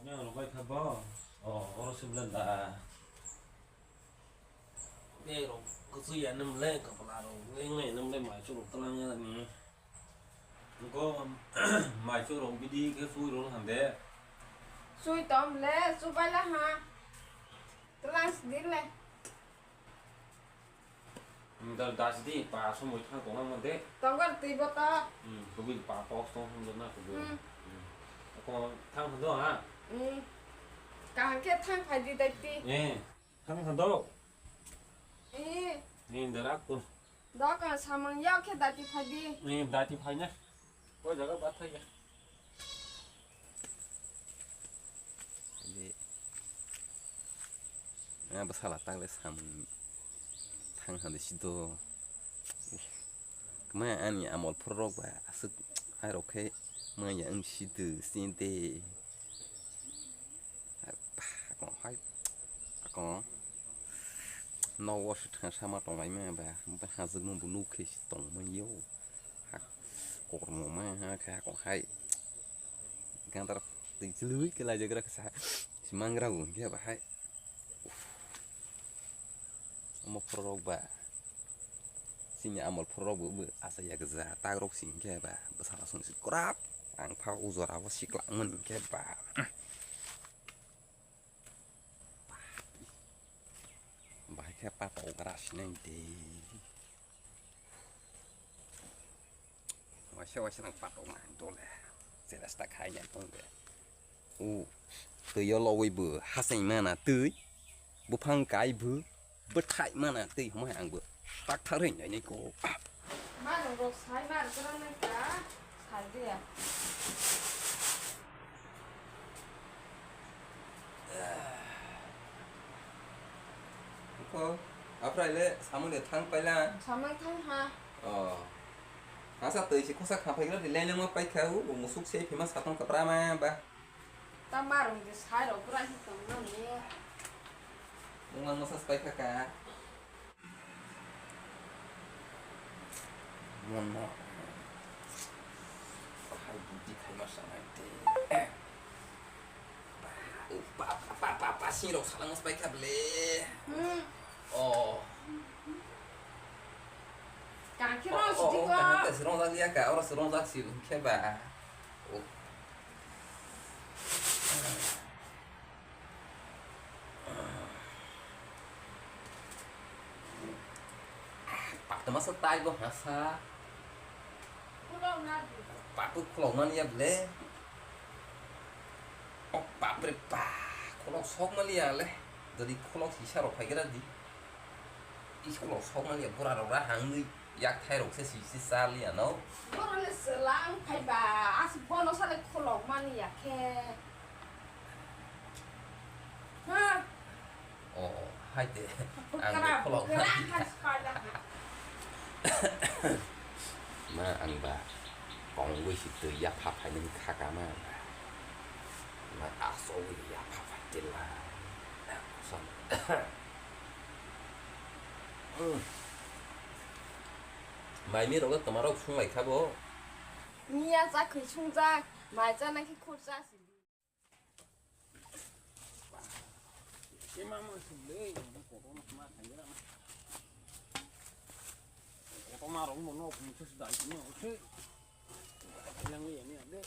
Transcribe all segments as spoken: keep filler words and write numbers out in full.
Nang rok bai kha bo? O, oro se bwle da. Be rok kuchu ya nang le, kapla rok nang le, nang le mai chu rok tlang ya ni. Ko mai chu rok bidi khe chui rok hande. Chui tom le, chu bai la ha. Tlang si din le. Da, da sidi pa somoi thang tong nang de. Tongor twi boto. Hmm, kubil pa tok tong hum na kubil. Hmm. Hmm. Ko thang do ha. Hmm. Kaham khe thang phai di dai ti. Eh, thang do. Eh. Ni da rak ko. Do ka samang yau khe dati phai di. Ni dati phai na. Ko jaga ba thai ya. Jadi, ah, bwsala tak le samung thang hande sido. Kma ani amol phorok ba aswk hai rok khe maya wng sido sinde. Akong hai, akong. Nogo se thang sama tong lai ma ba, ba hajwk no bu nuk khe tong ma yo. Hak, kormo ma ha khe akong hai. Gandar twi chlwi khe laijagra khe sa, si mangra bu khe ba hai. Uff. Omo phorok ba. Chini amol phorok bo, bo asa yak ja, tak rok si khe ba. Bwsala song si kwrak. Ang pha ujora bo sikla mani khe ba. Bahai khe pata ugra sinai de. Waisa waisa nang pata ugra dole. Selesta khai ya tong de. U, twi yo logoi bo hasai mana twi. Buphang kai bo, bwthai mana twi hwnba ang bo. Tak thar ring nai ko. Ma rok sai mar kra nai ka. Sai de ya. Ko, aphrai le samung de thang paila. Samung thang ha. Oh. Asa twi si khosa kha phai gra di le nang ma pai kha u, musuk se phima satong kapra ma ba. Ta marung de sai rok bwrang hi tong nani. Munglang masa spai kha ka. Mono. Hai buti khai masa nai te. Pa, pa, pa, pa, pa, sing rok salang spai kha ble. Hmm. Oh. Kang khe rong sidi ko. Kang khe rong jak liya ka, oro se rong jak si khe ba. Oh. Patma sa tai bo hasa. Khulok na di. Patu khulok man ya ble. O bapre pa, khulok sok man ya le. Jadi khulok sisa rok phai gra di. School o sok mani bura rok ra hangwi yak thai rok se si si sa liya no. Boro le selang phai ba, as bono sale kholok mani ya khe. Ha? O, o, hai de. Ang de kholok mani. Ma ang ba kongwi si twi ya pha phai nang kha ka ma. Ma aso wi ya pha phai de la. Mai mi rok toma rok sung lai kha bo. Miya cha khwi sung jak, mai cha nang khe khur cha si. Ke ma ma sung le, ma ko ko ma khai ra ma. Ko ma rok mo no khum chu dai mo che. Yang ye ni de.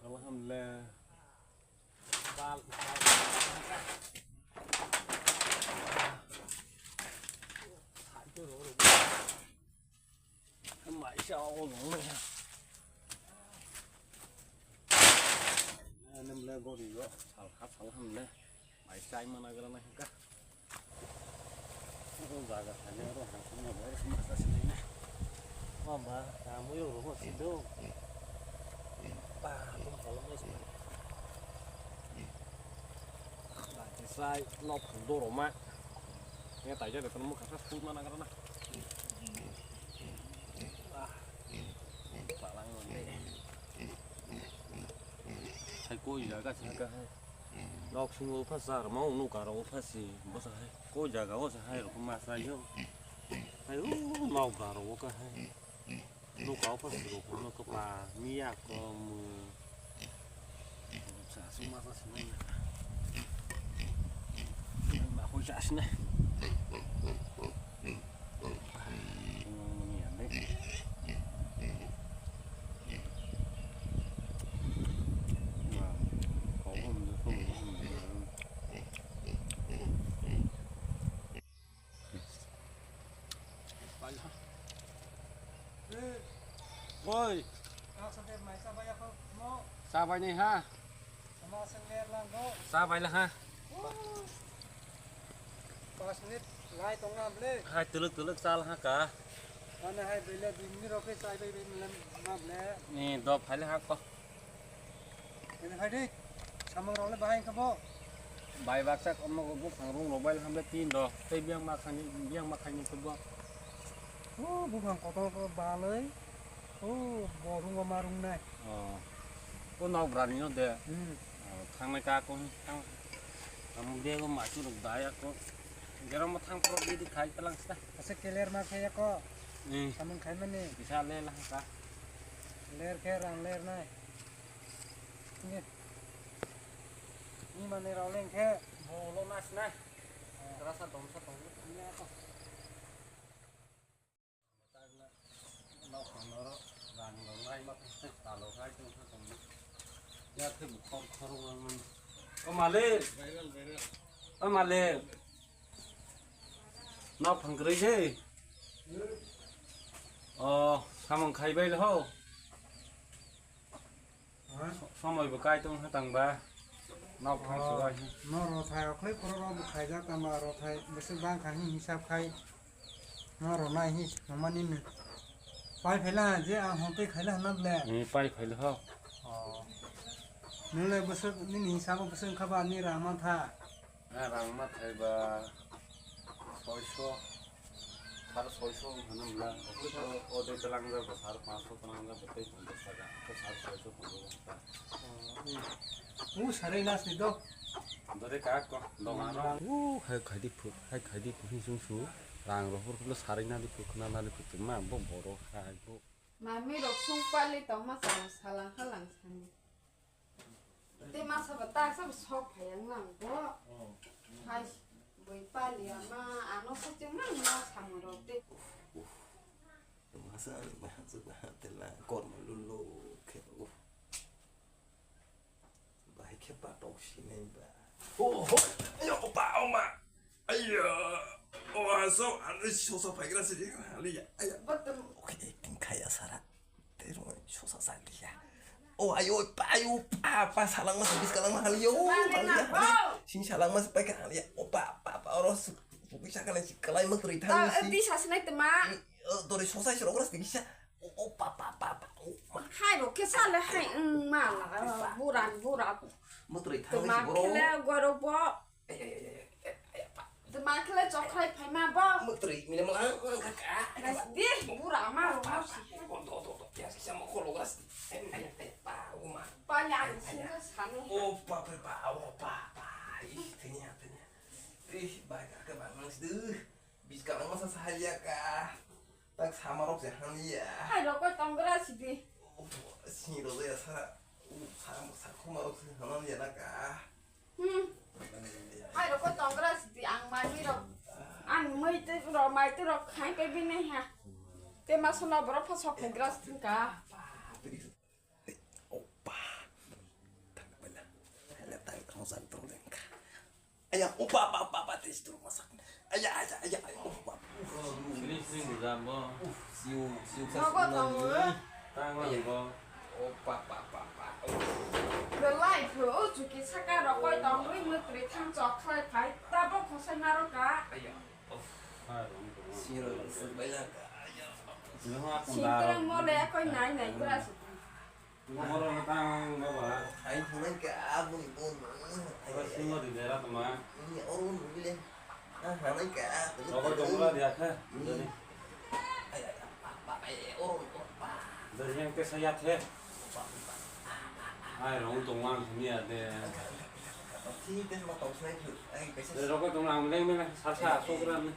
Alhamdulillah. Mai sa o nong le. Ane mle gori yo sal ha sal ham le. Mai sai mana gara na ka. O jaga thani aro ha sum na bai sum sa sinai na. Mama, kamu yo ro si do. Pa, tum kalau mo sum. Ba, sai no phung do ro ma. Nge tai ja de kono mo ka sa sum mana gara na. Hai koi jaga se ka hai. Nok singo pha sar ma unu karo pha si bo sa hai. Koi jaga o sa hai ro ma sa yo. Hai u nok karo o ka hai. Nuk karo pha si ro ko nok pa mi ya ko mu. Sa su ma sa si ma. Ma ko sa si na. Oi. Cha bai nai ha. Cha bai la ha. Pas minute lai tong na ble. Hai tuluk tuluk chal ha ka. Mana hai bele dui minute rok khe chai bai bai milam ma ble. Ni dop phai la ha ko. Ini hai di. Samang rok le bahai khe bo. Bai baksa komo ko buphang rung rok bai la ham le tin do. Tei biang ma khani biang ma khani ko bo. O buphang kotor ko balai. O bo rung ma rung nai. O. Ko nok brani no de. Hmm. O, thangnai ka ko, thang. Amo bego machu rok dai ako. Geramo thang pro bidi khai talang sta. Asa keler ma khai ako. Hmm. Samung khai mani. Bisa le lah ka. Ler khe rang ler nai. Ni. Ni mani rok leng khe. Bo lo nas na. Rasa dom sa tong. Ni ako. Nok phang norok rang rok lai ma khe talo khai tong kha tong. Ya khe bukhor khoro wang man. O malik. O malik. Nok phang kwrwi se. O samung khai bai ho. Somoi bo kai tong kha tang ba. Nok phang subai. No rothai okhai khoro rok bo khaijak tang ba rothai bwswk bang kha hini hisab khai. No ronai hi nomani ni. Pai phaila je ang hontwi khaila hwnna ble. Ni pai phaila ho. Oh. Nole bwswk nini hisabo bwswk kha ba ni rang man tha. A rang ma thai ba soiso, sar soiso hwnwi mla. O, o de talang ja ba sar panso talang ja ba tei ponchash taka. Ko sar soiso ponchash taka. U sarai nas ni do. Dore ka ko dogan ro. U hai khai di phu, hai khai di phu hi sung su. Rang rohor kulo sarai na di phu khna na di phu ma bo boro hai bo. Mami rok sung pali tong ma sa salang halang sani. Tei masa bo tak sa bo sok phai ang nang bo. Hai boi pali ama ano sok cheng nang no samung rok tei. Masa ni bahasa bahasa tela kormo lulu khe. Bahai khe patok sinai ba. Ho ho. Yo pa oma. Aiya, o aso, ani sosa paigra sidi, ani ya, aiya. Batam. Oke, acting kaya sara. Tero sosa sangria. O ayo, pa, ayo, pa, pa, salang mas, bis kalang mahal yo. Mali na, mali. Sing salang mas, pa, kan ya. O pa, pa, pa, oro su, bisa kalang si kalai mas ri thang si. Di sasnai tema. Dori sosa si rogras di bisa. O, o, pa, pa, pa, pa, o, ma. Hai bo kesa le hai, mm, ma la, bura, bura. Mutri thang si boro. Tema kele goro bo. Tma khle chokhlai phaima bo. Mwtwi mile mala ang kaka. Di bura ma ro ma si. Do do do ya si samo kholo gas. Ai ai pa uma. Pa ya si na sani. O pa pa pa o pa pa. Ih tanya tanya. Ih bai kaka ba nang si. Bis ka masa sahaya ka. Tak sama rok se hanya. Hai rok ko tonggra si di. Sini rok ya sa. Sa sa khuma rok se hanya na ka. Hmm. Ai rok ko tongra sidi ang mami rok. Ang mai te rok mai te rok khai pe bini ha. Te ma sona borok pha sok khai gra sidi ka. Opa. Tang bela. Hele tang tang sang tong leng ka. Aya opa pa pa pa te situ masak. Aya aya aya aya opa. Sling sling jam bo. Siu siu sa. Nogo tongo. Tang lang bo. Opa pa pa pa. Belai phu o chuki saka rok koi tongwi mwtri thang chok khlai phai tabo khosai maro ka. Aya. Siro sebaila ka. Aya. Sintrang mole koi nai nai bra si. Moro tang baba. Hai thunai ka abui bon. Ora simo di dera tama. Ni oru nule. Ah hanai ka. Rogo jongla dia kha. Jadi. Ay ay apa ay oru apa. Jadi yang ke saya the. Ai, rong tong ang thani ya de. Thik de ma tong sai khu. Ai, kaisa. De, rok tong ang leng mena sa sa so gra ni.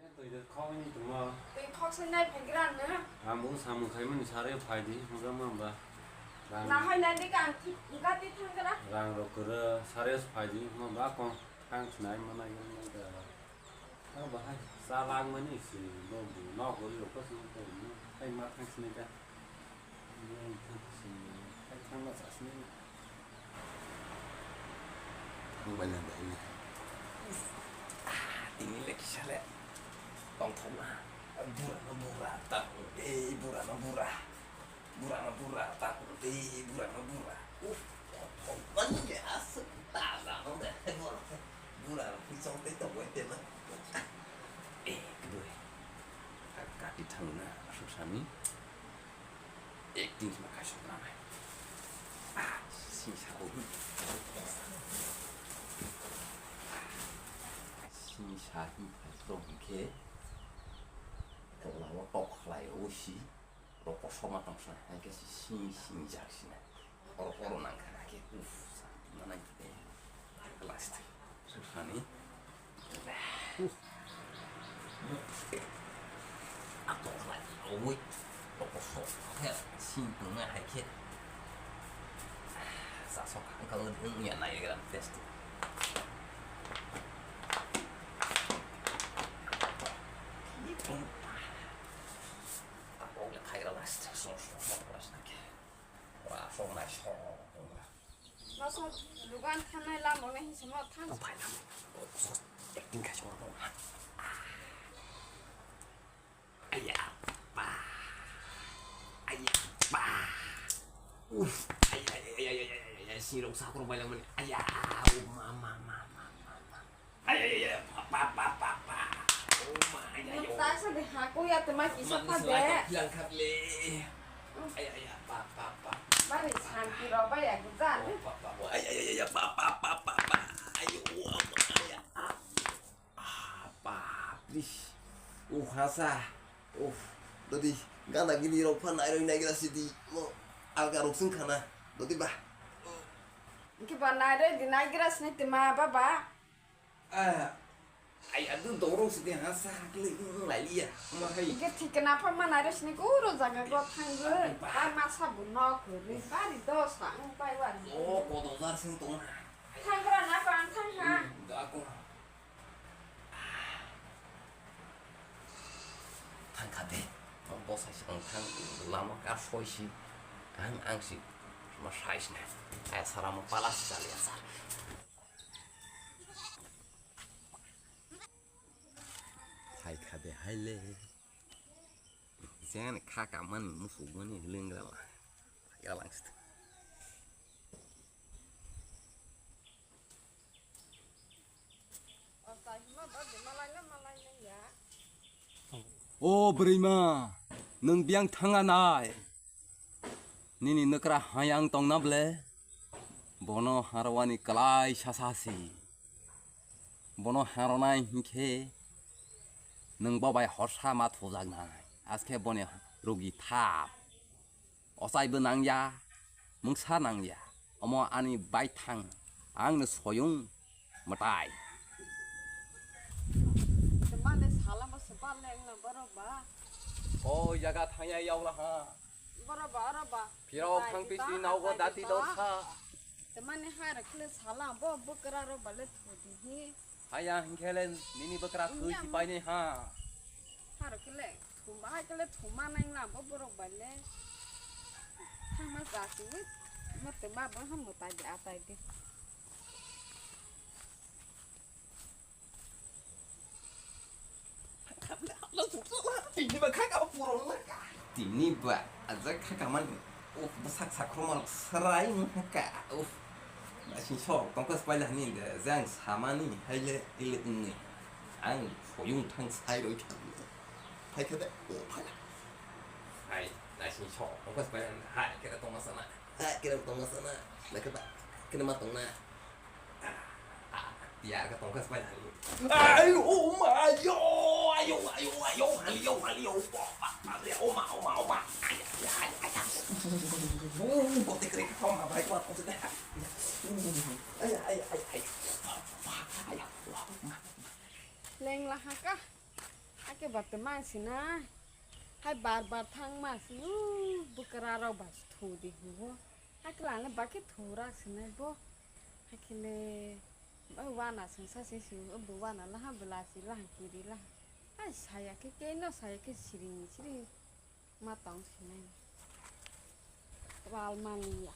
Ya, to ida khau ni tong ma. Tei khok sai nai phegra na. Ang bu samung khai mani sare phai di, mura ma ba. Rang. Na hai nai de kan thik ga ti thang gra. Rang rok kra sare phai di, ma ba ko. Thang sinai mana yang mana da. Ang bahai salak mani si bo bu nok gori rok ko sini ko ni. Hai ma thang sinai ka. Ni thang sinai. Hai thang ma sa sinai. Ang banyak banyak. Ah, ini lagi sale. Tong tong ah. Bura na bura tak. Eh, bura na bura. Bura na bura tak. Eh, bura na bura. Uf. Tong tong mani ya asuk. Tak tak. Bura. Bura rok ni chong tei tongo tei ma. Eh, kdoi. Kati thangna asuk sani. Acting ma kaisa thanai. Ah, sing sa bo. Sing sa hi thai tong khe. Tola o tok khlai o si. Rok kosom ma tong sa, hai khe sing sing jak sina. Oro oro nang kha, hai khe uff, sa, na nang khe. Last. Susani. Uff. Ato khlai, oi. Rok kosom, hai, sing tong na hai khe. Sa sok ang kang ngi ya nai gram test. Ni pung. Tabok le khaira last, song song song last na khe. Wa song nai song. Masa lugan thanai lama ngai sima than. Tong phai lama. Acting khai song. Aya pa. Aya pa. Uf. Aya aya aya aya aya. Sirong sakro baila mani. Aya. Oh, ma ma ma ma ma. Ay, ay, ay, ay, pa, pa, pa, pa, pa. Oh my, ay, ay, oh. Tasa de haku ya tema kisa pa de. Bilang khat le. Ay, ay, ay, pa, pa, pa. Bari santi ro ba ya gujan. Oh, pa, pa, pa. Ay, ay, ay, ay, pa, pa, pa, pa, pa. Ay, oh, ay, ay, ah. Ah, pa, please. Uh, hasa. Uh, dadi gana gini rok pha nai roi nai gra sidi. Mo alga rok sing khana. Dadi ba. Ki ba nai roi di nai gra sini tema baba. Ah, ai, adu dorong sidi ha sa ha kile, mm, lai liya. Ma hai. Ge thik na pha ma nai roi sini kuro jaga go thang ge. Ba. Ai ma sa bu no kuri. Bari do sa ang pai wa. O, ko do jar sing tong. Thang gra na pa ang thang ha. Hmm, da ko. Thang kha de. Bo sai se ang thang lama ka soi si. Ang, ang si. Ma sai sini. Ai sara mo pala si chali asar. Hai kha de hai le. Jen kha ka mani musuk mani lengra la. Ya lang st. O bwrwima, nwng biyang thanga nai? Nini nwkra hai ang tongna ble? Bono harwani kwlai sasa si. Bono harwnai hinkhe nwng bo bai horsa ma thujaknai. Askhe boni rugi thap. Ochaibo nangya, mungsa nangya. Omo ani baithang, ang no soyung mwtai. Mane sala mo se ba leng na borok ba. O jaga thangya yaula ha. Borok ba, oro ba. Phirok thang pisi naugo dati dorsa. Te mane hai rok khle sala bo bwkra rok ba le thudi hi. Haya hinkhe le nini bwkra thwi si painai ha. Haro kele thum, hai kele thuma nang na bo borok bai le. Thangma jati wi. Mo te ma bo ham mo tai de atai de. Tini ba khaka puro laka. Tini ba aja khaka mani. Uf, bwsak sakhromo rok srai wngkha. Uf. Naising sok tongkha se paila hini de, je ang samani haile ile wngwi. Ang soyung thang sai roi kha. Phai kha de, o phala. Hai, naising sok tongkha se paila hini, hai khe tongma sana. Hai khe tongma sana. Naikhe ba, khe ma tongna. Tiyar khe tongkha se paila hini. Ai, o ma, ayo, ayo, ayo, ayo, hali, yo, hali, yo, o ma, o ma, o ma. Ai, ai, ai, ai. Lengla haka. Ake bate man sina. Hai bar bar thang ma sinu. Bukra rok bai thu di hubo. Hakhe lana bakhe thurak sinai bo. Hakhele bai wana sengsa se si bo wana laha bela si laha kiri laha. Ai saya khe keno saya khe siring siring ma tong sinai. Wal mani ya.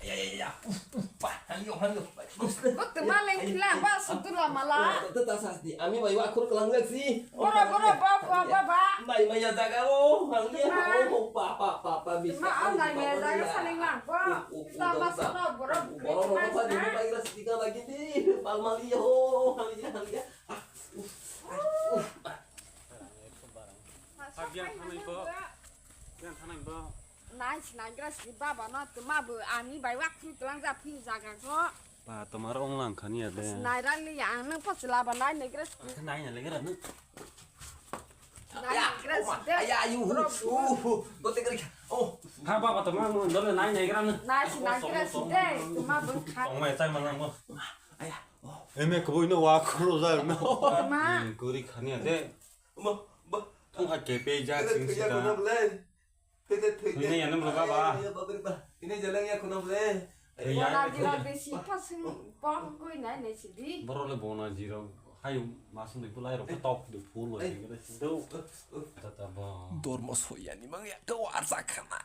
Ya, ya, ya. Uf, uf, pa, hangyo, hangyo. Bok te maleng kila ba sutula mala. Tata sasti, ami bai wa khur kelang lek si. Boro, boro, ba, ba, ba, ba. Nai maya jaga o, hangya, oh, pa, pa, pa, pa, bisa. Ma, oh, nai maya jaga saling lang, ba. Kita mas na, boro, boro, boro, pa, di mo pai ras tiga lagi di, palmali, oh, hangya, hangya. Ah, uf, ah, uf, ah. Biang thanai bo. Biang thanai bo. Nai sinai gra si baba no tuma bo ani bai wa khru tlang ja phi jaga go. Ba tomar ong lang khani ya de. Nai ran li ya ang nang pa sila ba nai ne gra si. Nai ne le gra nu. Nai ne gra si de. Aya ayu. Uh, uh, gote gra. Oh. Ha baba tomar no dole nai ne gra nu. Nai sinai gra si de. Tuma bo kha. Ong mai tai ma lang bo. Aya. Oh. Eme koboi no wa khro ja no. Ma. Guri khani ya de. Ma, ba. Thung ha kepe ja sing sita. Thwide, thwide. Thwide ya nang baba. Ay, ay, ay, baba, baba. Ini jalan ya kunam le. Ay, ay. Bona jira besi pasung pom koi nai ne sidi. Boro le bona jira. Hayu masung de pulai ro tok de pul lo de. Do. Tata ba. Dormo soyani mang ya to arsa khana.